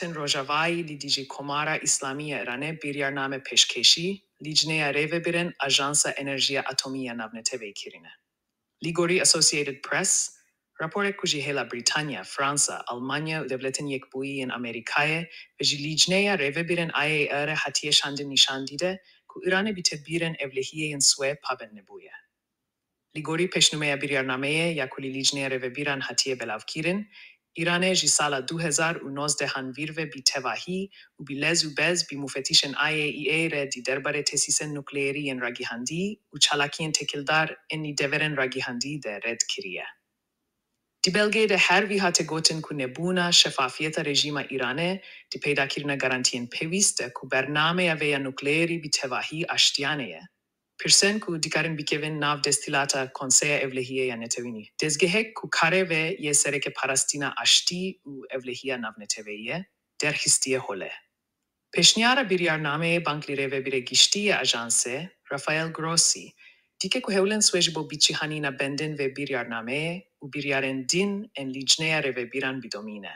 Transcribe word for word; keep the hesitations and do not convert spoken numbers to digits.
Rojavayî li dijî Komara Îslamî ya Îranê biryarname pêşkêşî Lîcneya Rêvebirin Ajansa Enerjiya Atomî ya Navneteweyî kirine. Li gorî Associated Press, raporek ku ji hêla Brîtanya, Fransa, Almanya û Dewletên Yekbûyî yên Amerîkayê ve ji Lîcneya Rêvebirin I A E A re hatiye şandin nîşan dide ku Îranê bi tedbîrên ewlehiyê yên swê pabend nebûye. Li gorî pêşnûmeya biryarnameyê ya ku li Lîcneya Rêvebiran hatiye belavkirin, Îranê ji sala du hezar û nozdeh an vîr ve bi tevahî û bi lez û bez bi mufetîşên I A E A re di derbarê tesîsên nukleerî yên ragihandî û çalakiyên têkildar ên li deverên ragihandî de red kiriye. Di belgeyê de her vî hate gotin ku nebûna şefafiyeta rejîma Îranê di peydakirina garantiyên pêwîst de ku bernameya vê ya nukleerî bi tevahî aştiyane ye. Pirsên ku dikarin bikevin nav desthilata Konseya Ewlehiyê ya Netewînî, dezgehek ku karê vê yê sereke parastina aştî û ewlehiya navneteweyî ye, derxistiye holê. Pêşniyara biryarnameyê bang li rêvebirê giştî yê ajansê, Rafael Grossi, dike ku hewlên swê ji bo bicîhanîna bendên vê biryarnameyê û biryarên din ên Lîcneya Rêvebiran bidomîne.